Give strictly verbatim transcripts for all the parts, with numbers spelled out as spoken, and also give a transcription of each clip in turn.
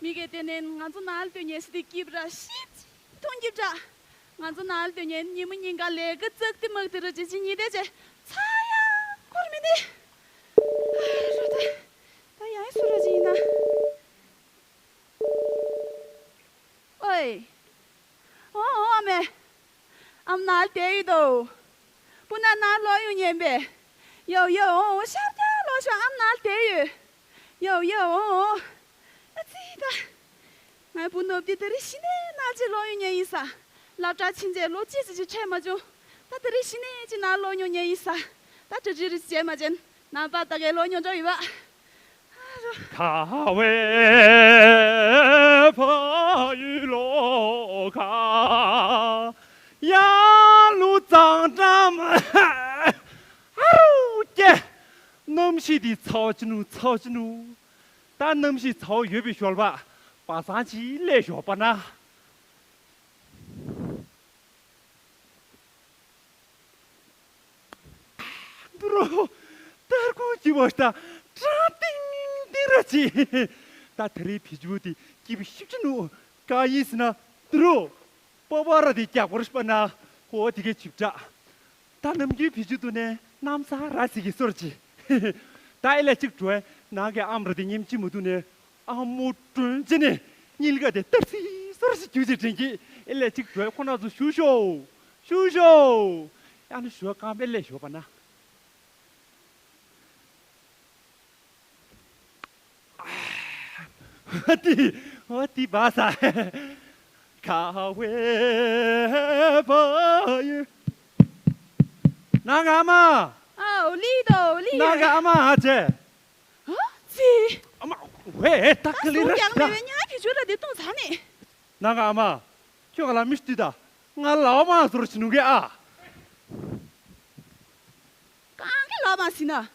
མི་གེ་དེ་ནས་ང་ཚོ་ནང་ལ་སྡོད་མཁན་སི་ཏི་སྐྱིབ་ར་ཤིབ་ཅིག་མཐོང་སྐྱིབ་འདྲ། ང་ཚོ་ནང་ལ་སྡོད་མཁན་ཉི་མ་ཉིན་གང་ལས་ཀ་ཙག་དེ་མག་དེ་ར་ཅིག་ཅིག་ཉིན་དེ་ཅེ་ཚ་ཡ་འཁོར་མི་འདི། ཨ་རོ་ད། ད་ཡང་སུ་ར་ཅིག་ཡིན་ན། ཨོའི། ཨོ་ཨོ་ཨ་མེ། ཨམ་ནང་ལ་བསྡད་ཡོད་དོ། སྤུ་ན་ནང་ལོག་ཡོང་ཉན་པས། ཡོ་ཡོ་ཨོ་ཨོ་ཤར་རྒྱག་ལོག་ཤོག་ཨམ་ནང་ལ་བསྡད་ཡོད། ཡོ་ཡོ་ཨོ་ཨོ། ཨ་ཙི་ད། ངའི་བུ་ནོར་བུ་དེ་དེ་རིང་གཞི་ནས་ནང་ཅིག་ལོག་ཡོང་ཉན་ཡིན་ས། སློབ་གྲྭ་ཕྱིན་རྗེས་ལོ་གཅིག་ཙམ་ཅིག་འཕྲད་མ་བྱུང་། ད་དེ་རིང་གཞི་ནས་ཅིག་ནང་ལོག་ཡོང་ཉན་ཡིན་ས། ད་གྲ་སྒྲིག་རེ་བྱས་མ་བྱས་ནང་པ་ད་གའི་ལོག་ཡོང་འགྲོ་ཡོད་པ། ཁ་བའི་ཕ་ཡུལ་ལོ་ཁ་ཡ་ལུ་གཙང་འགྲམ་ཨ་རུ་ཀྱེ། གནམ་གཤིས་འདི་ཚ་བ་ཅི་ནུ་ཚ་བ་ཅི་ནུ། ད་གནམ་གཤིས་ཚ་བ་ཡོད་པའི་ཞོལ་པ་པ་སངས་ཅི་ལས་ཞོགས་པ་ན། འདུ་རོ། སྟར་ཁུང་གི་བ་ཤ་ཀྲང་ཏིང་ཏིང་ར་ཅི། ད་དེ་རིང་བི་ཇུ་དེ་སྐྱིད་པོ་ཤིབ་ཅི་ནུ་ག་ཡིན་ཟེར་ན་འདུ་རོ། པ་པ་ར་དེ་རྒྱག་པར་ཤི་པ་ན་ཧོ་དེ་གའི་ཆིབ་བྲག་ད་ནམ་རྒྱུན་བི་ཇུ་དུ་ནས་གནམ་ས་ར་ཟི་གི་སོར་ཅི། ད་ཨེ་ལ་གཅིག་འགྲོ་ནང་གི་ཨམ་ར་དེ་ཉིམ་ཅི་མུ་དུ་ནས། ཨ་མོ་དྲོན་ཅི་ནས་གཉིས་ཀ་དེ་སྟར་སི་སོར་སི་རྒྱུ་ཅི་དྲན་གྱི་ཨེ་ལས་གཅིག་གྲོས་ཁོ་ན་ཚོ་ཞུ་ཤོག་ཞུ་ཤོག་ཨ་ནི་ཞོ་རྐང་པའི་ལས་ཞོ་པ་ན། ཨ་ཏི་ཨ་ཏི་བ་ས་ཁ་བའི་བ་ཡུ་ན་ག་མ། ཨའོ་ལི་དོ་ལི། ན་ག་མ་ཨ་ཅེ། ཨ་ཙི། ཨ་མ། ཝེ་ད་ད་ཀི་ལི་སུ་ར་ཀྱང་མེད་པའི་ཉ་ཕི་ཆུ་ལ་དེ་བཏུང་ཚ་ནས། ན་ག་ཨ་མ། ཁྱོད་ག་ལ་མི་ཤི་དུས་ད་ང་ལའོ་མ་ཟོར་ཕྱི་ནུ་གེ་ཨ། གང་གི་ལའོ་མ་ཟིན་ན།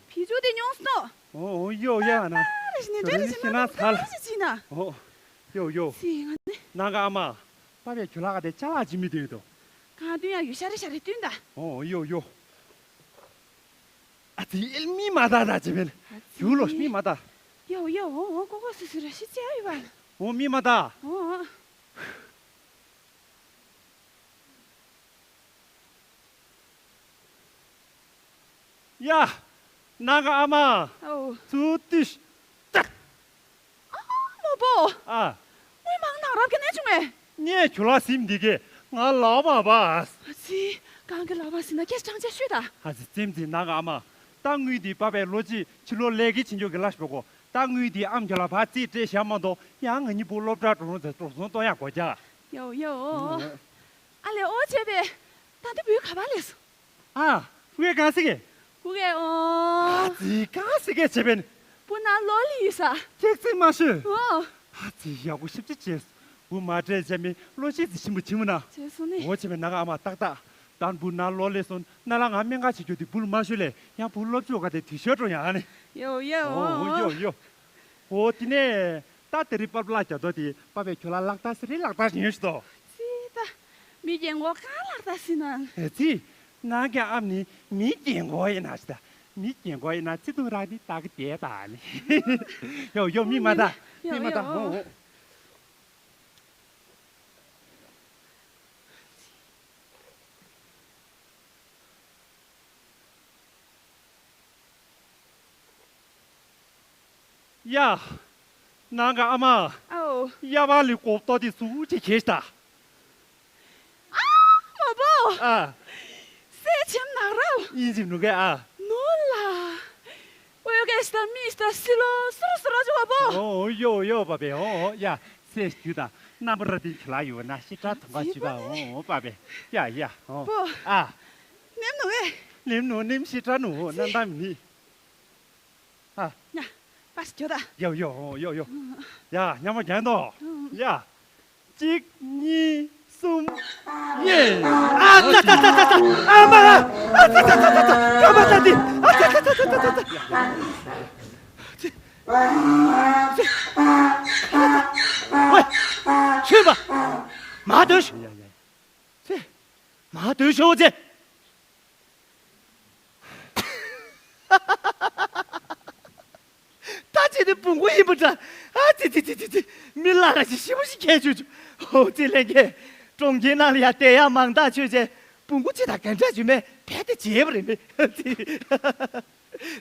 ཕི་ཆུ་དེ་ཉོངས་སོ། ཨོ་ཨོ་ཡོ་ཡ་ན། ཨ་རེ་ཤི་ནས་དེ་རེ་ཤི་ན་ཚ་ལ། ཨོ་ཡོ་ཡོ། ཙི་ང་ནི། ན་ག་ཨ་མ། པ་པའི་ཁྱོད་ལ་ག་དེ་ཅ་ལག་ཅི་མི་དུས་དོ། གང་དུས་ཡང་ཡོད་ཤ་རེ་ཤ་རེ་བསྟུན་ད། ཨོ་ཡོ་ཡོ། ཨ་ཙི་ཨེལ་མི་མ་ད་ད་ཅི་བེལ། ཨ་ཙི། ཡུ་ལོ་མི་མ་ད། ཡོ་ཡོ་ཨོ་ཨོ་ཀོ་ཀོ་སུ་སུ་ར་ཤི་ཅེ་ཨ་ཡོ་བ། ཨོ་མི་མ་ད། ཨོ་ཨོ། ཡ། ནང་ག་ཨ་མ། ཨོ། ཚུ་ཏིས། ཏག་ཨ་མོ་པོ། ཨ། དངུལ་མང་ནང་རབ་ཀྱི་གནས་བྱུང་ངས། ངས་ཁྱོད་ལ་སིམ་འདི་གས་ང་ལག་མ་བ། ཨ་ཙི། གང་གི་ལག་མ་སིན་ན་ཁྱེད་ཅང་ཅེ་ཤོད་ད། ཨ་ཙི་ཙེམ་ཙི་ནང་ག་ཨ་མ། ད་དངུལ་འདི་པ་པའི་ལོ་གཅིག་ཕྱི་ལོ་ལས་ཀྱི་ཕྱི་འགྱོ་གི་ལ་ཤོག་གོ། ད་དངུལ་འདི་ཨམ་ཁྱོད་ལ་བ་ཙི་སྤྲད་བཞག་མ་གཏོགས་ཡང་ང་གཉིས་པོ་སློབ་གྲྭ་འགྲོ་རུང་ཚེ་གྲོགས་ཟོན་གཏོང་ཡག་གོ་རྒྱ། ཡོ་ཡོ། ཨ་ལེ་ཨོ་བྱས་པས། ད་འདི་བུའི་ག་པར་ལས་སོང་། ཨ། ཧུའེ་གང་ཟེར་གི། ཧུའེ་ཨོ། ཨ་ཙི་གང་ཟེར་གི་བྱས་པས། བུ་ན་ལོ་ལི་ཡིས་ས། ཐེག་ཚིག་མ་ཤོད། ཨོ། ཨ་ཙི་ཡག་པོ་ཞིབ་ཅིག་བྱས། བུ་མ་སྤྲད་བྱས་མི་ལོ་ཤེས་ཙི་ཞིམ་པོ་བྱིན་མོ་ན། བྱས་སོང་ནི། འོ་བྱས་པས་ན་ག་ཨ་མ་ཏག་ཏག་ད་བུ་ན་ལོ་ལི་སོང་ན་ལ་ང་སྨན་ཁང་ཆེ་རྒྱུ་དེ་བུ་ལ་མ་ཤོད་ལས་ཡང་བུ་སློབ་ཆོས་ག་དེ་དུས་ཤོད་འགྲོ་ཡང་ནི། ཡོ་ཡོ། ཨོ་ཡོ་ཡོ། འོ་དེ་ནས་ད་དེ་རིང་པར་བརླག་རྒྱ་དོ་དེ་པ་པའི་ཁྱོད་ལ་ལག་བསྟར་ཟེར་རེ་ལག་བསྟར་ཡིན་ཞུ་དོ། ཙི་ད། མི་རྒན་གོག་གང་ལག་བསྟར་ཟེར་ན། ཨེ་ཙི། ནང་གི་ཨམ་ནི་མི་རྒན་གོག་ཡིན་ན་ཞུ་ད། མི་རྒན་གོག་ཡིན་ན་ཙི་ཏུ་ར་ནི་ད་གི་དེ་ད་ནི། ཡོ་ཡོ་མི་མ་ད། མི་མ་ད། ཡོ་ཡོ། ཧོ་ཧོ། ཡ། ནང་ག་ཨ་མ། ཨའོ། ཡ་བ་ལི་ཀོབ་ཏོ་དེ་སུ་ཅི་ཁེས་ད། ཨ་མ་བོ། ཨ། སེ་ཆེམ་ནག་རའོ། ཡིན་ཅིག་ནུ་གེ་ཨ། ནོ་ལ། ཨོ་ཡོ་གེ་སྟ་མི་སྟ་སི་ལོ་སུ་རུ་སུ་ར་ཇོ་བ་བོ། ཨོ་ཡོ་ཡོ་བ་བེ་ཨོ་ཡ། སེ་ཞུ་ད། རྣམ་པར་དེ་ཁྱི་ལ་ཡོད་ན་ཤི་ཁྲ་ཐོང་ག་ཅི་བ་ཨོ་བ་བེ། ཡ་ཡ་ཨོ། བོ། ཨ། ནེམ་ནོ་ཨེ། ནེམ་ནོ་ནེམ་ཤི་ཁྲ་ནོ་ནན་ད་མི་ནི། ཨ། ཉ། པ་སི་ཁྱོད་ད། ཡོ་ཡོ་ཡོ་ཡོ། ཡ་ཉ་མོ་རྒྱན་དོ། ཡ། གཅིག་གཉིས་གསུམ། ཡེ། ཨ་ཙ་ཙ་ཙ་ཙ་ཙ། ཨ་མ་ལ། ཨ་ཙ་ཙ་ཙ་ཙ་ཙ། ཀ་མ་ཙ་ཏི། ཨ་ཙ་ཙ་ཙ་ཙ་ཙ། ཝེ། ཆོས་པ། མ་སྡོད་ཤིག་ཡ་ཡ། ཚེ། མ་སྡོད་ཤོག་ཚེ། ད་ཅི་ དེ་བུ་མགོ་ཡིན་པ་འདྲ། ཨ་ཙི་ཙི་ཙི་ཙི་ཙི། མི་ལ་ལ་ཞིག་ཞི་བོ་ཞིག་ཁྱད་ཆོས་ཆུ། ཧོ་ཙི་ལྷན་རྒྱས། གྲོང་ཁྱེར་ནང་ལ་ཡ་བསྡད་ཡ་མང་ཐག་ཆོད་ཅེ། བུ་མགོ་ཅི་དང་གན་འདྲ་ཞུ་མེད་བས་དེ་བྱེད་པ་རེད་མེད་ཙི།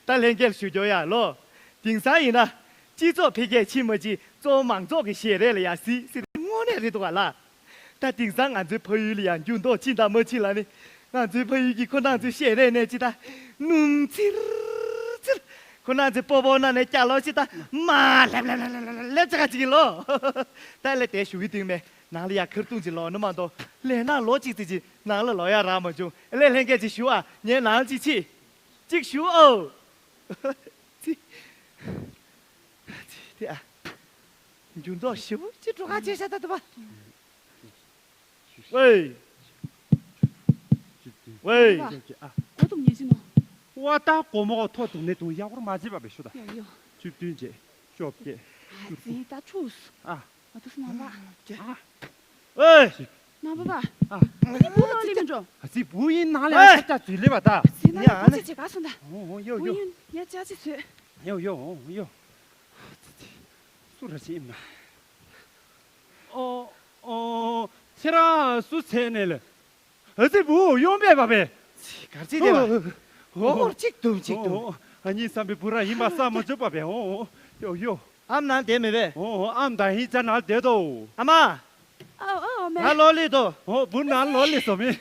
ད་ལྷན་རྒྱས་ཞུ་རྒྱུ་ཡ་ལོ། དེང་སང་ཡིན་ན། སྤྱི་ཚོགས་འཕེལ་རྒྱས་ཕྱིན་མ་ཕྱིན་གཙོ་བོ་མང་ཚོགས་ཀྱི་ཞལ་རས་ལ་ཡ་སྲིད་སྲིད་དངོས་གནས་རེད་འདུག་ག་ལ། ད་དེང་སང་ང་ཚོའི་ཕ་ཡུལ་ལ་ཡང་འགྱུར་ལྡོག་ཕྱིན་དང་མ་ཕྱིན་ལ་ནི། ང་ཚོའི་ཕ་ཡུལ་གྱི་ཁོ་རང་ཚོའི་ཤེས་རིག་ནས་ཅི་ད། སྣུམ་ཚིར་ཚིར། ཁོ་རང་ཚོའི་སྤོ་བོ་ན་ནས་སྐྱ་ལོ་ཅི་ད། མ་ལེབ་ལེབ་ལེབ་ལེབ་ལེབ་ཙི་ག་ཅིག་ལོ། ད་ལས་དེ་ཞུ་གི་དུས་མེད་ནང་ལ་ཡ་ཁར་ཏུང་ཅིག་ལོག་ནི་མ་གཏོགས་ལས་ནང་ལོ་གཅིག་ཙི་ཅིག་ནང་ལ་ལོག་ཡ་རག་མ་བྱུང་ལས་ལྷན་རྒྱས་ཅིག་ཞུ་ཨ་ངས་ནང་ཅིག་ཕྱི། ཅིག་ཞུ་ཨོ། ཙི། ཙི་དེ་ཨ། འགྱུར་ལྡོག་ཞེ་པོ་ཅིག་འགྲོ་ག་བྱས་ཤ་ད་དུ་བ། ཝེ། ཝེ། ཨ། གོ་དུང་ཉེ་ཅི་ནོ། ཝ་ད་གོ་མོ་ཐོ་དུང་ནེ་དུང་ཡག་པོར་མ་བྱེད་པ་བེ་ཤོ་ད། ཡོ་ཡོ། བཅུ་བདུན་བཅས་བཅོ་བརྒྱད། ཨ་ཙི་ད་ཆུས། ཨ། ཨ་ཏུ་སི་ནང་པ། ཨ། ཨེ། ནང་པ་པ། ཨ། ཨ་ཙི་བུ་ལོ་ལི་མི་འགྲོ། ཨ་ཙི་བུ་ཡིན་ནང་ལ་ཡང་ཤ་ཅག་ཙུས་ལེ་བ་ད། ཨ་ཙི་ནང་ལ་ཡང་ཨ་ནི། ཅི་ཅི་ག་སོང་ད། ཨོ་ཨོ་ཡོ་ཡོ། བུ་ཡིན་ཡ་ཅག་ཅི་ཚོད། ཡོ་ཡོ་ཨོ་ཡོ། ཨ་ཙི་ཙི། སུ་ར་ཅི་ཨིན་ན། ཨོ། ཨོ། ཁྱེད་རང་སུ་ཚེ་ནས་ལ། ཨ་ཙི་བུ་ཡོང་པས་པ་པས། གར་ཅི་དེ་བ། ཨོ་ཧོར་གཅིག་དུམ་གཅིག་དུམ། ཨོ་ཨ་ཉིན་བསམ་པའི་བུ་ར་ཡིན་པ་བསམ་མ་བཅོས་པ་པས། ཨོ་ཡོ་ཡོ། ཨམ་ནང་བསྡད་མེད་པས། ཨོ་ཨམ་དང་ཡིན་ཅ་ནང་བསྡད་དོ། ཨ་མ། ཨོ་ཨོ་མེ། ང་ལོ་ལི་དོ། ཨོ་བུ་ནང་ལོ་ལི་སོ་མི།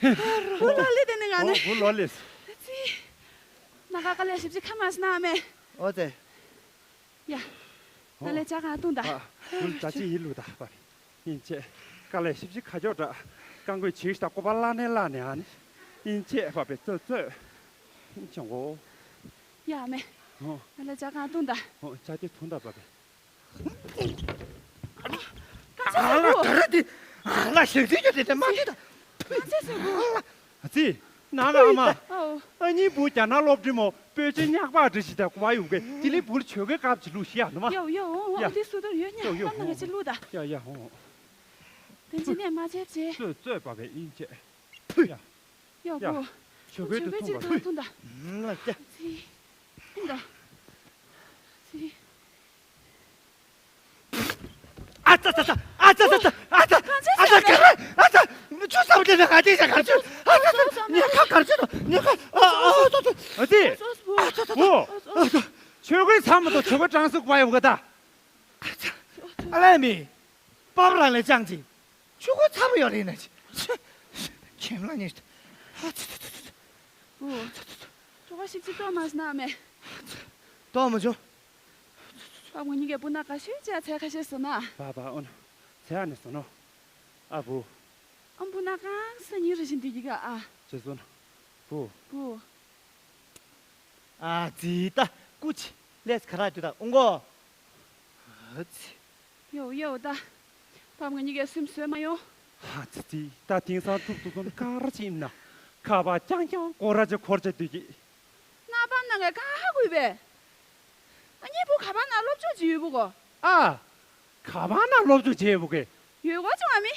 བུ་ལོ་ལི་དེ་ནི་ང་ནི། ཨོ་བུ་ལོ་ལི། ཨ་ཙི། ན་ག་ག་ལས་ཞིབ་ཅི་ཁ་མ་སྣ་མེ། ཨོ་ཙེ། ཡ། ད་ལས་ཅག་གང་བཏུང་ད། ཨ། ཁུལ་ད་ཅི་ཡིན་ལུ་ད་པ། ཡིན་ཅེ། དཀའ་ལས་ཞིབ་ཅི་ཁ་ཅོག་འདྲ། རྐང་མགོའི་བྱིས་ཤ་ཀོ་པ་བླ་ནས་བླ་ནས་ཨ་ནི། ཡིན་ཅེ་པ་པའི་རྩོད་རྩོད། ཡིན་ཅང་གོ། ཡ་མེ། ཨོ། ད་ལས་ཅག་གང་བཏུང་ད། ཨོ་ཅག་དེ་བཏུང་ད་པ་པའི། གང་ཅེ་ཨ་ལ་ག་རེ་དེ། ཨ་ལ་ཞིག་ཅི་ཅི་དེ་དེ་མ་དེ་ད། གང་ཅེ་ཟེར་གོ། ཨ་ཙི། ནང་ལ་ཨ་མ། ཨོ། ཨ་ནི་བུ་རྒྱ་ནག་སློབ་གྲྭའི་མོ་སྤོས་ཆེན་ཉག་པ་འདྲ་ཞིག་དང་ཀུ་བ་ཡོད་གི་དེ་ལས་བུ་ལ་ཆོས་གོས་སྐབས་ཅིག་བླུགས་ཤི་ཡ་ནུ་མ། ཡོ་ཡོ་ཨོ་ཡ། ཨོ་དེ་སུ་དོར་ཡོད་ཉག་ཡོ་ཡོ་པ་ནང་ག་ཅིག་བླུགས་ད། ཡ་ཡ་ཨོ། དེ་ཅི་ནས་མ་བྱེད་བྱེད། ཙོས་ཙོས་པ་བའི་ཨིན་ཅེ། ཕུ། ཡ། ཡོ་ཡ། གོ། ཆོས་གོས་དེ་ཆོས་གོས་ཐུང་ཅིག་པ། ཐུང་ཐུང་ད། ལ་ཀྱ། ཙི། ཨིན་ད། ཙི། ཨ་ཙ་ཙ་ཙ། ཨ་ཙ་ཙ་ཙ། ཨ་ཙ། ཨ་ཙ་ག་རེ། ཨ་ཙ། ཆུ་ཚ་བ་དེ་ནས་ག་དེ་ཞག་གར་ཆུ། ཨ་ཙ་ཙ། ཉེ་ཁ་གར་ཆུ་དང་ཉེ་ཁ། ཨ་ཨ་ཙ་ཙ། ཨ་ཙི། ཨ་ཙ་ཙ་ཙ། ཨོ། ཨ་ཙ། ཆོས་གོས་ཚང་མ་དང་ཆོས་གོས་གྲངས་སུ་བགོ་ཡ་བ་ག་ད། ཨ་ལས་མི། པབ་རང་ལས་ཅང་ཅི། ཆུ་ཁོ་ཚ་པོ་ཡོད་རེད་ན་ཅི། ཁྱིམ་ལ་ཉིད། ཨ་ཙི་ཙི་ཙི་ཙི། ཨོ། ཙི་ཙི་ཙི། ཆུ་ཁོ་ཞིབ་ཅིག་ཏོག་མ་སྣ་མེ། ཏོག་མ་བྱུང་། ཨ་ངོ་གཉིས་ཀས་བུ་ན་ག་ཤོད་ཅེས་ཚད་ཁ་ཤས་སོང་ན། བ་བ་ཨོ་ན། ཚད་ཨ་ནི་སོང་ནོ། ཨ་བུ། ཨམ་བུ་ན་གང་ས་ཉིན་རེ་བཞིན་འདི་གི་ག་ཨ། ཅེས་སོང་ནོ། བུ། བུ། ཨ་ཙི་ད་ཀུ་ཅི་ལེས་ཁ་ར་ཅུ་ད་ཨུང་གོ། ཨ་ཙི། ཡོ་ཡོ་ད། པ་ང་གཉིས་ཀས་སེམས་བཟོད་མ་ཡོང་། ཨ་ཙི་ཙི་ད་དེང་སང་ཐུབ་ཐུབ་ཐུབ་ཀ་ར་ཅི་ཨིན་ན། ཁ་པ་རྐྱང་རྐྱང་སྐོར་ར་ཅི་འཁོར་ཅི་འདུག་གི། ན་པ་ན་ངས་ཀ་ཧ་གུས་པས། ང་གཉིས་བུ་ག་པ་ན་སློབ་སྦྱོང་ཅི་ཡོད་བུ་གོ། ཨ། ག་པ་ན་སློབ་སྦྱོང་བྱེད་བུ་གེ། ཡོད་གོ་ཅུང་ཨ་མི།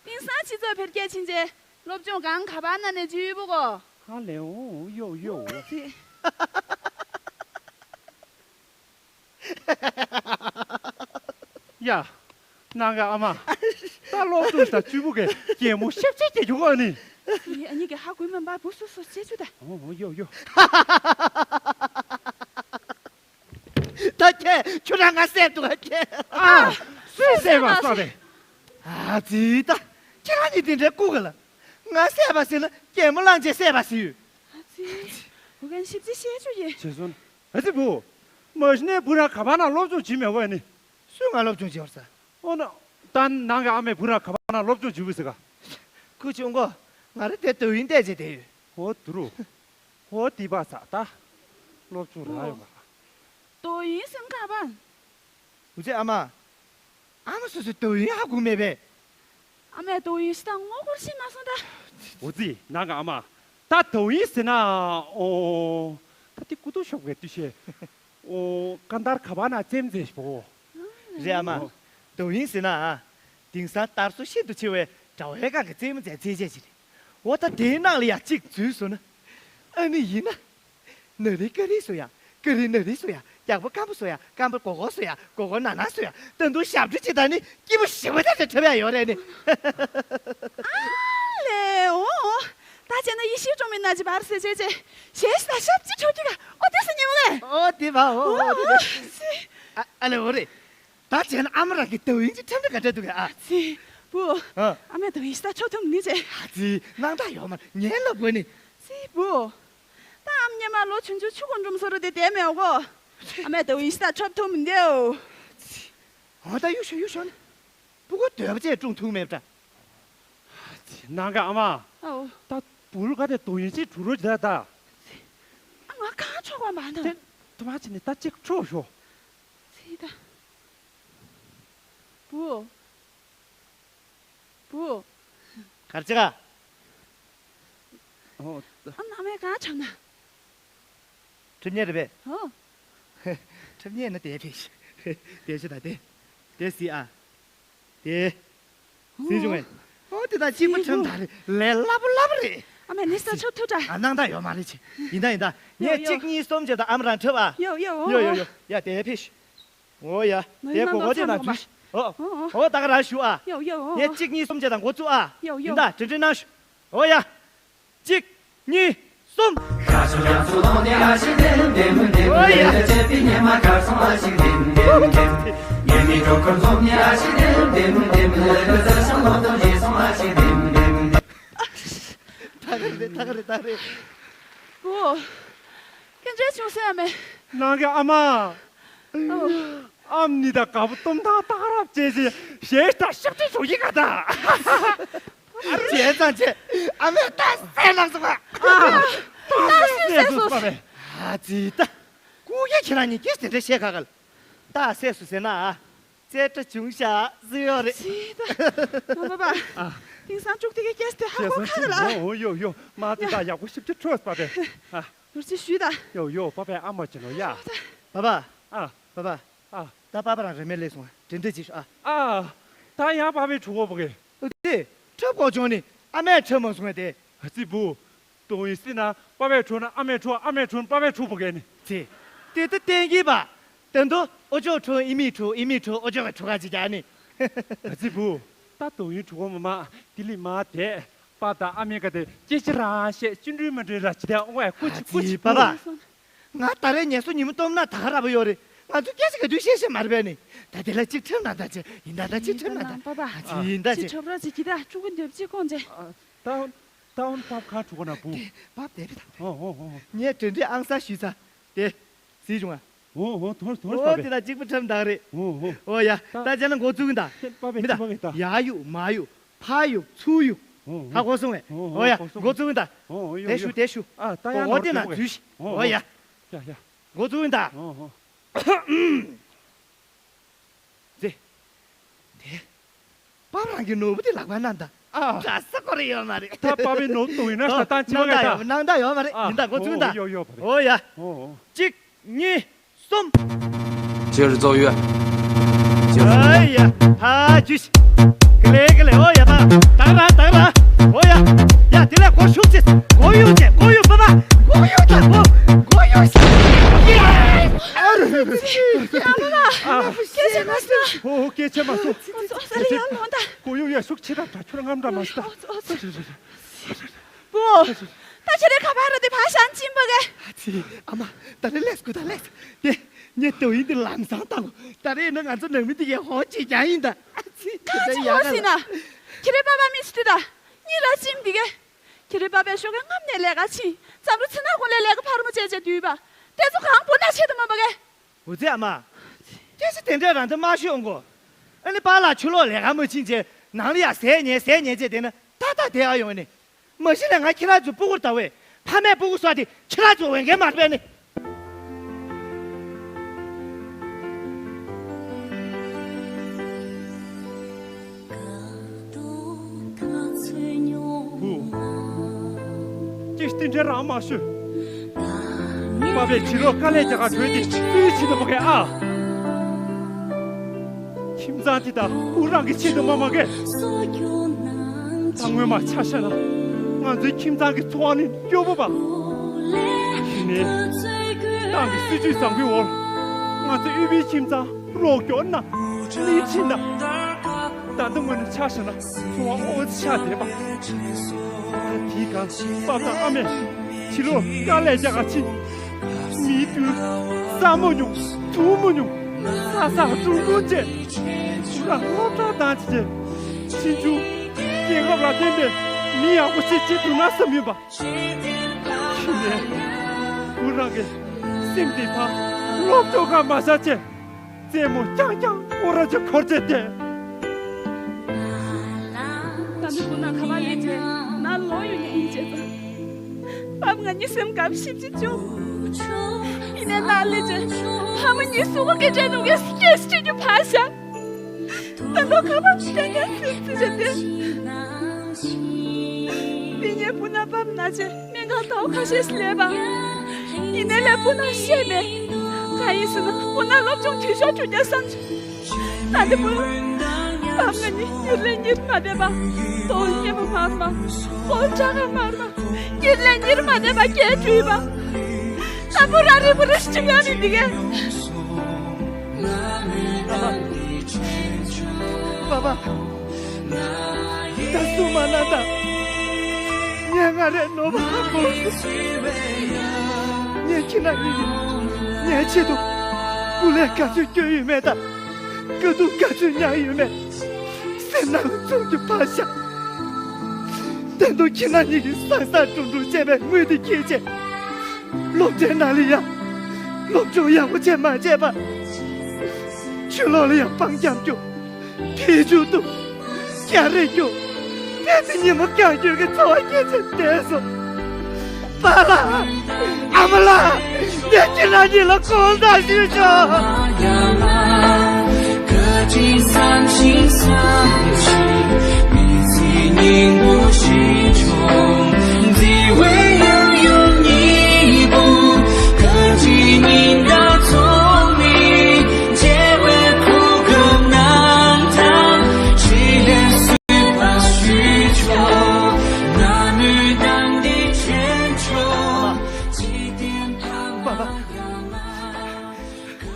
དེང་སང་སྤྱི་ཚོགས་འཕེལ་རྒྱས་ཕྱིན་ཆད་སློབ་སྦྱོང་གང་ག་པ་ན་ནས་ཅི་ཡོད་བུ་གོ། ཧ་ལེ་ཨོ་ཡོ་ཡོ། ཙི། ཡ། ནང་གི་ཨ་མ། ད་སློབ་སྦྱོང་ཞིག་ད་བཅུ་བུ་གེ་གད་མོ་ཤེབ་ཤེབ་སྐྱེ་རྒྱུ་གོ་ནི། ཡ་ཨ་ནི་གི་ཧ་གོ་མིན་པ་བུ་སུ་སུ་སྐྱེ་རྒྱུ་ད། ཨོ་ཡོ་ཡོ། ད་ཁྱེད་ཁྱོད་རང་ང་བསད་འདུག་ག་ཁྱེད། ཨ། སུས་བསད་པ་བསད་པས། ཨ་ཙི་ད། ཁྱེད་རང་གཉིས་དེ་འདྲའི་ལྐུགས་ག་ལ། ང་བསད་པ་ཟེར་ན་གད་མོ་བླངས་བྱས་བསད་པ་ཟེར་ཡོད། ཨ་ཙི། བུ་གན་ཞིབ་ཅིག་བཤད་རྒྱུ་ཡིན། བྱས་སོང་། ཨ་ཙི་བུ། མ་གཞི་ནས་བུ་རང་ག་པ་ན་སློབ་སྦྱོང་བྱེད་མེད་བས་ནི། སུས་ང་སློབ་སྦྱོང་བྱེད་བར་ས། ཨོ་ན། ད་ནང་གི་ཨ་མས་བུ་རང་ག་པ་ན་སློབ་སྦྱོང་བྱེད་བུ་ཟེར་ག། ཁུ་ཆུང་གོ། ང་རེ་དེ་དོ་ཡིན་བལྟས་བྱས་དེ་ཡོད། ཨོ་དུ་རུ། ཨོ་དི་པ་ས་ད། སློབ་སྦྱོང་རག་ཡོད་ག། དོ་ཡིན་སེམས་ཁ་པ། འུ་ཚོའི་ཨ་མ། ཨ་མ་སོ་སོའི་དོ་ཡིན་ཧ་གོ་མེད་པས། ཨ་མས་དོ་ཡིན་ཞིག་དང་ངོ་སྐོར་ཤེས་མ་སོང་ད། འོ་ཙི་ནང་གི་ཨ་མ། ད་དོ་ཡིན་ཟེར་ན། ཨོ། ད་དེ་ཀུ་ཏུ་ཤོབ་གི་ཏུ་ཤེ། ཨོ། ཀ་འདར་ག་པ་ན་ཙེམ་ཙེ་ཤོ། རེད་ཨ་མ། ཨོ། དོ་ཡིན་ཟེར་ན། དེང་སང་དར་སོ་ཤིན་ཏུ་ཆེ་བའི་དྲ་བའི་སྒང་གི་རྩེད་མོ་རྩེ་རྩེད་ཆས་ཅིག་རེད། འོ་ད་དེའི་ནང་ལ་ཡ་གཅིག་འཛུལ་སོང་ན། ཨ་ནི་ཡིན་ན། ན་རི་ཀ་རི་སུ་ཡང་ ཀ་རི་ན་རི་སུ་ཡ། རྒྱག་པོ་སྐམ་པོ་སུ་ཡ། སྐམ་པོ་སྒོར་སྒོར་སུ་ཡ། སྒོར་སྒོར་ན་ན་སུ་ཡ། ད་དུང་ཞབས་བྲོ་ཅིག་ད་ནི་སྐྱིད་པོ་ཞེ་པོ་ད་ཅིག་འཁྲབ་ཡ་ཡོད་རེད་ནི། ཨ་ལེ་འོ། ད་བྱས་ན་ཡེ་ཤེས་སྒྲོལ་མའི་ན་ཅི་བར་སེ་ཆེ་ཆེ། ཞེས་ད་ཞབས་ཅིག་འཁྲབ་ཀྱི་ག་ཨོ་དེ་སུ་ཉེ་མོ་ལེ། ཨོ་དེ་བ་ཨོ་ཨོ་དེ་དེ། ཨ་ཨ་ལེ་འོ་རེད། ད་བྱས་ན་ཨ་མ་རང་གི་ཏོག་དབྱིབས་ཀྱི་འཁྲབ་འདྲ་ག་འདྲ་འདུག་ག་ཨ། ཙི། བུ། ཨ། ཨ་མས་ཏོག་དབྱིབས་ད་འཁྲབ་ཐུབ་ནི་ཅེ། ཨ་ཙི། སྣང་དག་ཡོད་མ་རེད། ངའི་སློབ་དགོས་ནི། ཙི་བུ། ད་ཨ་མ་སྔོན་མ་ལོ་ཆུང་ཆུང་ཆུ་ཁོ་འགྲོམ་བཟོ་རུ་དེ་བསྡད་མེད་གོ། ཨ་མས་ཏོག་དབྱིབས་ད་འཁྲབ་ཐུབ་མི་འདུག་ཨོ་ད་གཡུག་ཤོག་གཡུག་ཤོག་ནི། སྤུ་གུ་འདོད་པ་ཅེས་སྲུང་ཐུབ་མེད་པ་འདྲ། ནང་གི་ཨ་མ། ཨོ། ད་བུ་ལ་ག་དེ་ཏོག་དབྱིབས་ཅིག་འཁྲབ་རོགས་བྱེད་ད། ཨ་ང་གང་འཁྲབ་པ་མ་ནུས། དེ་དུ་མ་ཅི་ནི་ད་ཅིག་འཁྲབ་ཤོག་ཙི་ད། བུ། བུ། གར་ཅི་ག་ཨོ། ཨ་མ་མས་གང་འཁྲབ་ན། འཁྲབ་ཉན་རེད་པས། ཨོ། འཁྲབ་ཉན་ན་དེ་ཕེབས་ཤིག་དེ་ཤི་ད་དེ། དེ་སི་ཨ། དེ། སི་བྱུང་ངས། ཨོ་དེ་ད་གཅིག་པུ་འཁྲབ་ད་རེད་ལས་སླ་པོ་སླ་པོ་རེད། ཨ་མ་ནི་ས་འཁྲབ་ཐུབ་ད། ཨ་སྣང་དག་ཡོད་མ་རེད་ཆེ། ཡིན་ད་ཡིན་ད། ངས་ཡོ་ཡོ། གཅིག་གཉིས་གསུམ་བྱས་ད་ཨ་མ་རང་འཁྲབ་ཨ། ཡོ་ཡོ་ཡོ་ཡོ་ཡོ། ཡ་དེ་ཕེབས་ཤིག་ཨོ་ཡ། ནི་དེ་སྒོར་སྒོར་དེ་ན་འཛུལ་ཤིག་ཨོ། ཨོ་ཨོ། ཨོ་ད་ག་རང་ཞུ་ཨ། ཡོ་ཡོ་ཨོ། ངས་གཅིག་གཉིས་གསུམ་བྱས་ད་འགོ་བཙུགས་ཨ། ཡོ་ཡོ། ཡིན་ད་དྲན་དྲན་གནང་ཤོག་ཨོ་ཡ། གཅིག་གཉིས། གསུམ། ཨོ་ཡ། ད་ག་རེད་ད་ག་རེད་ད་རེད། བུ། སྐད་ཆ་བྱུང་ཟེར་ཡ་མེད། ནང་གི་ཨ་མ། ཨོ། ཨམ་ནི་ད་དགའ་པོ་གཏོང་ཐག་ཐག་རབ་བྱས་ཟེར་ཞེས་ད་ཤབ་ཏི་བྱུང་ཡི་ག་ད། བྱས་ཙང་བྱས། ཨ་མས་ད་སེ་ལགས་སོ། ད་སེ་སོ། ཨ་ཙི་ད། ཀུ་ཡེ་ཁྱེད་རང་གཉིས་ཀྱིས་དེ་འདྲ་བཤད་ག་ག་ལ། ད་སེ་སོ་ཟེར་ན་ཨ། རྩེ་གྲ་བྱུང་ཤག་ཟེར་ཡོད་རེད། ཙི་ད། ནང་པ་པ། ཨ། དེང་སང་ཅུག་དེ་གའི་སྐྱེས་དེ་ཧ་གོ་ཁ་ག་ལ། ཨོ་ཡོ་ཡོ། མ་དེ་ད་ཡག་པོ་ཞིབ་ཅིག་འཕྲོས་པ་པས། ཨ། ནོར་ཅི་ཞུས་ད། ཡོ་ཡོ་པ་པས་ཨ་མ་ཅི་ནོ་ཡ། པ་པ། ཨ། པ་པ། ཨ། ད་པ་པ་རང་རེ་མེད་ལས་སོང་དྲན་དྲན་ཅིག་ཤོག་ཨ། ཨ། ད་ཡང་པ་པའི་གྲོད་ཁོག་པོ་གས། དེ་འཁྲབ་དགོས་བྱུང་ནི་ཨ་མས་འཁྲབ་མ་སོང་བས་དེ། ཨ་ཙི་བུ། ཏོག་དབྱིབས་སྲིད་ན་པ་པས་འཁྲབ་ན་ཨ་མས་འཁྲབ། ཨ་མས་འཁྲབ་ན་པ་པས་འཁྲབ་པོ་གས་ནི། ཙི། དེ་ད་བསྟན་གྱིས་པ། དེ་འདུག་ཨོ་ཅོག་འཁྲབ་ཨི་མི་འཁྲབ་ཨི་མི་འཁྲབ་ཨོ་ཅོག་གི་འཁྲབ་ག་ཅིག་རྒྱག་ནི། ཨ་ཙི་བུ། ད་ཏོག་དབྱིབས་གྲོད་ཁོག་མ་མ་དེ་ལི་མ་དེ། པ་དང་ཨ་མའི་ཀ་དེ་སྐད་ཆ་རང་བཤད་ཅི་འདྲུས་མ་འདྲུས་ར་ཅི་དེ་ཨོ་ཨེ་ཀུ་ཅི་ཨ་ཀུ་ཙི་ཅི་པ་པ། ང་ད་རེས་ངལ་གསོ་ཉིན་མོ་སྟོབས་ན་ད་ག་ར་བ་ཡོད་རེད། ང་ཚོ་སྐད་ཆ་ག་དུས་བཤད་བཤད་མ་རེད་པས་ནི། ད་དེ་ལ་གཅིག་ཁྲིམས་ནང་ད་ཅེ་ཡིན་ད་ད་གཅིག་ཁྲིམས་ནང་ད་པ་པ། ཨ་ཡིན་ད་ཅེ། ཁྲབ་ར་ཅིག་གི་ད་ཕྲུ་གུ་འདེབས་ཅིག་ཁོང་ཅེ། ད་ད་འོན་པབ་ཁ་ཕྲུ་གུ་ན་བུ། དེ་པབ་དེ་བི་ད། ཨོ་ཨོ་ཨོ། ངས་དྲན་དྲན་ཨང་ས་ཞུས་ཚ། དེ། ཟིག་བྱུང་ཨ། ཨོ་ཨོ་དོར་དོར་ཨོ་པ་པས། དེ་ད་གཅིག་པུ་ཁྲིམས་ནང་རེད། ཨོ་ཨོ། ཨོ་ཡ། ད་ད་ཅེ་ན་འགོ་བཙུགས་གི་ད། པ་པས་མི་ད། པ་པས་ད། ཡ་ཡུ་མ་ཡུ། ཕ་ཡུག་ཚུ་ཡུག་ཧ་གོ་སོང་ངས། འོ་ཡ། འགོ་བཙུགས་ཡིན་ད། དེ་ཞུ་དེ་ཞུ། ཨ་ད་ཡང་འོ་དེ་ན་འཛུལ་ཞིག་འོ་ཡ། ཡ་ཡ། འགོ་བཙུགས་ཡིན་ད། འོ་འོ། དེ། དེ། པ་རང་གི་ནོར་བུ་དེ་ལག་པ་ན་ད། ཨ། འདྲ་ས་ཀོ་རེ་ཡོད་མ་རེད། ད་པ་བའི་ནོར་བུ་ཡིན་ན་ད་ཏང་ཅི་མ་ག་ད། སྣང་དག་ཡོད་མ་རེད། ཡིན་ད་འགོ་བཙུགས་ཡིན་ད། ཡོ་ཡོ་བ་རེད། འོ་ཡ། འོ་འོ། གཅིག་གཉིས། གསུམ། ཅིར་རྫོགས་ཡོད། ཅིར། ཨ་ཡ། ཧ་ཇུ་ཤི། ཀི་ལེ་ཀི་ལེ། ཨོ་ཡ་ད། ད་ར་ད་ར། ཨོ་ཡ། ཡ་དེ་ལས་སྒོ་ཤུགས་ཆེ། སྒོ་ཡུག་ཆེ། སྒོ་ཡུག་པ་པ། སྒོ་ཡུག་ད་སྒོ། སྒོ་ཡུག་ཤ། ཡ། ཡ་ལ་ལ། སྐད་ཆ་མ་སོང་། ཨོ་སྐད་ཆ་མ་སོང་། ཨོ་ཙོ་ཙོ་ཡ་ལོ་ད། སྒོ་ཡུག་ཡ་ཤུགས་ཆེ་ད་ད་ཁྱོད་རང་ངམ་འདྲ་མ་སོང་ད། ཨོ་ཙོ་ཨོ་ཙོ། བུ། ད་ཁྱེད་རའི་ཁ་པར་ར་དེ་ཕར་བཞག་ཕྱིན་པ་གས། ཨ་ཙི། ཨ་མ། ད་རེས་ལེགས་དགོས་ད་ལེགས། དེ། ངས་ཏོག་དབྱིབས་འདི་ལམ་སང་བཏང་གོ། ད་རེས་ནི་ང་ཚོ་ནང་མི་འདི་གས་ཧོ་ཅིག་ཀྱང་ཡིན་ད། ཨ་ཙི། ཁ་ཅིག་ཧོ་ཟིན་ན། ཁྱེད་རའི་པ་པ་མི་ཚེ་དུས་ད། གཉིད་ར་ཅིམ་འདི་གས། ཁྱེད་རའི་པ་པའི་ཤོག་གས་རྔམ་ནས་ལས་ཀ་ཕྱིན། བྱམས་རུ་ཚེ་ན་ཀུན་ལས་ལས་ཀ་ཕར་མོ་བྱས་བྱས་དུས་པ། དེ་ཚོ་གང་པོ་ན་ཆེད་དུ་མ་པ་གས། འོ་ཙི་ཨ་མ། སྐད་ཆ་དེ་འདྲ་རང་དུ་མ་ཤོད་འོང་གོ། ཨ་ནི་པཱ་ལགས་ཕྱི་ལོགས་ལས་ཀ་མ་ཕྱིན་བྱས་ནང་ལ་ཡ་ཟས་ཉལ་ཟས་ཉལ་བྱས་བསྡད་ན་ཏག་ཏག་བསྡད་ཨ་ཡོང་ནི། མ་གཞི་ནས་ང་ཁྱེད་རང་ཚོའི་སྤུ་གུར་ལྟ་བས་ཕ་མས་སྤུ་གུ་གསོ་དེ་ཁྱེད་རང་ཚོ་འོས་འགན་མ་རེད་པས་ནི། བུ། ཅིག་རྟེན་འབྲེལ་རང་མ་ཞུ། པ་པས་ཕྱི་ལོགས་དཀའ་ལས་རྒྱག་ག་བྲོས་ཏེ་སུའི་ཆེད་དུ་བ་གས་ཨ། ཁྱིམ་ཚང་འདི་དག་བུ་རང་གི་ཆེད་དུ་མ་མ་གས། ད་སྔོན་མ་ཆ་བཞག་ན་ང་ཚོའི་ཁྱིམ་ཚང་གི་འཚོ་བ་ནི་སྐྱོ་པོ་པ། དེ་ནས། ཏང་གི་སྲིད་ཇུས་བཟང་པོའི་འོག་ང་ཚོའི་དབུས་པའི་ཁྱིམ་ཚང་རོགས་སྐྱོར་གནང་། སྣེ་ཁྲིད་གནང་། ད་ལྟ་དངོས་གནས་ཆ་བཞག་ན་འཚོ་བ་དངོས་ཆགས་བསྡད་པ། ད་དེའི་སྒང་པཱ་དང་ཨ་མས་ཕྱི་ལོགས་དཀའ་ལས་རྒྱག་ག་ཕྱིན། མིའི་དུས་ས་མོ་ཉུང་དུ་མོ་ཉུང་ས་ས་འབྲུང་འབྲུང་བཅས། ཁོ་རང་སློབ་གྲྭ་བཏང་བྱས། ཕྱིན་ཆུང་རྒྱལ་ཁབ་ལ་ཕན་པའི་མི་ཡག་པོ་ཞིག་བྱེད་ཐུབ་ན་བསམ་ཡོད་པ། ཁྱེད་ནས་བུ་རང་གི་སེམས་བདེ་ཐང་སློབ་སྦྱོང་ག་མ་བྱ་ཆེ། རྩེད་མོ་རྐྱང་རྐྱང་སྐོར་ར་ཅིག་འཁོར་ཆེ་སྟེ། ད་ནི་བུ་ན་ཁ་བ་ལས་ཆེ་ན་ལོ་ཡོད་ཉན་ཡིན་ཆེ་ཙང་། བབ་ང་གཉིས་སེམས་དགའ་ཞིབ་ཅིག་བྱུང་། ཡིན་ནའི་ན་ལས་ཆེ་ཕ་མ་གཉིས་སུ་གོ་སྐད་ཆ་ནུ་གེ་སྐད་ཅིག་རྒྱུ་ཕ་ཤ། ད་ལོ་ཁ་པར་སྟོན་ཀྱང་ཚིག་ཚིག་བྱས་ཏེ། དེ་ངའི་བུ་ན་བབ་ན་ཆེ་སྨན་ཁང་ཟླ་བ་ཁ་ཤས་སླེབས་པ། ཡིན་ནའི་ལས་བུ་ན་ཤེས་མེད། གང་ཡིན་ཟེར་ན་བུ་ན་སློབ་སྦྱོང་དུས་ཤོག་བྲུས་ཀྱང་བསམ་བྱུང་། ད་འདི་བུ་ན་བབ་ང་གཉིས་ཡུལ་ལས་གཉེར་མ་བསྡད་པ། ལྟོ་སྙེ་མ་མར་མ། སྤོལ་ཅག་ག་མར་མ། ཡུལ་ལས་གཉེར་མ་བསྡད་པ་སྐྱེལ་བྲུས་པ། ད་བུ་ར་རི་བུ་རི་ཅི་ཡང་མི་འདི་གས། པ་པ། ད་སུ་མ་ན་ད། ངས་ང་རེ་ནོར་བ་ཧ་གོ། ངས་ཁྱེད་རང་གཉིས་ཀྱིས་ངའི་ཆེད་དུ་སྐུ་ལས་ག་ཚོད་སྐྱོན་ཡོད་མེད་དང་། དཀའ་སྡུག་ག་ཚོད་མྱངས་ཡོད་མེད་སེམས་ནང་ལ་ཚོར་རྒྱུ་ཕར་བཞག་དོན་དུ་ཁྱེད་རང་གཉིས་ཀྱིས་བཟང་བཟང་འགྲུབ་འགྲུབ་བྱས་པའི་དངུལ་དེ་འཁྱེར་བྱས། སློབ་གྲྭའི་ནང་ལ་ཡང་སློབ་སྦྱོང་ཡག་པོ་བྱས་མ་བྱས་པར། ཕྱི་ལོགས་ལ་ཡང་སྤང་བརྒྱབ་རྒྱུ། ཕི་ཆུ་བཏུང་། སྐྱ་རེ་རྒྱུག་དེ་ཚེ་ཉིན་མོ་རྐྱང་རྒྱུག་གི་འཚོ་བ་སྐྱེལ་བྱས་བསྡད་སོང་། པཱ་ལགས། ཨ་མ་ལགས། ངས་ཁྱེད་རང་གཉིས་ལ་དགོངས་དག་ཞུ་ཆོག་པ་པ།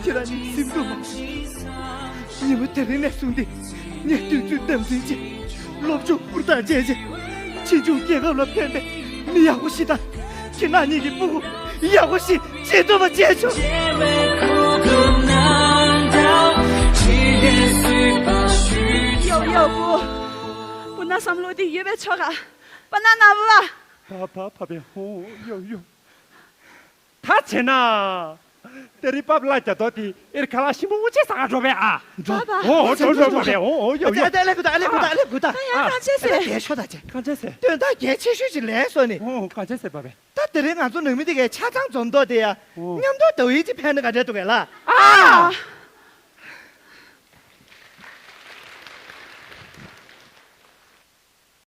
ཁྱེད་རང་གཉིས་སེམས་སྡུག་མ། ཉིན་མོ་དེ་རིང་ནས་བཟུང་སྟེ་ངས་དུས་ཚོད་དམ་འཛིན་བྱས། སློབ་སྦྱོང་ཧུར་ཐག་བྱས་རྗེས། ཕྱིས་འབྱུང་རྒྱལ་ཁབ་ལ་ཕན་པའི་མི་ཡག་པོ་ཞིག་དང་། ཁྱེད་རང་གཉིས་ཀྱི་སྤུ་གུ་ཡག་པོ་ཞིག་བྱེད་ཐུབ་པ་བྱས་ཆོག་ཡོ་ཡོ་བུ། བུ་ན་བསམ་བློ་དེ་ཡོད་པའི་ཆོག་ག་པ་ན་ན་བུ་བ། ཕ་ཕ་ཕ་བའི་ཧོ་ཡོ་ཡོ། ད་བྱས་ན། དེ་རིང་པབ་ལ་རྒྱ་ཏོ་དེ་ཨེར་ཁ་ལག་ཞིམ་པོ་འུ་ཅེ་ཟ་ག་འགྲོ་བས་ཨ། འགྲོ། པ་པ། ཨོ་ཨོ་འགྲོ་འགྲོ་འགྲོ་བས་ཨོ་ཨོ་ཡོ་ཡོ། ཨ་ལེ་གུ་ད་ཨ་ལེ་གུ་ད་ཨ་ལེ་གུ་ད། ད་ཡང་གང་བྱས་ཨ་ལེ་སེ། དེ་ཤོ་ད་ཅེ། གང་བྱས་སེ། དོན་དག་གལ་ཆེ་ཤོས་ཅིག་ལས་སོ་ནི། ཨོ་གང་བྱས་སེ་པ་བས། ད་དེ་རིང་ང་ཚོ་ནང་མི་དེ་གའི་ཆ་ཚང་འཛོམས་མདོག་དེ་ཡ། ཨོ། མཉམ་དུ་ཟླ་བའི་ཅི་ཕན་ནི་ག་འདྲས་འདུག་གས་ལ། ཨ།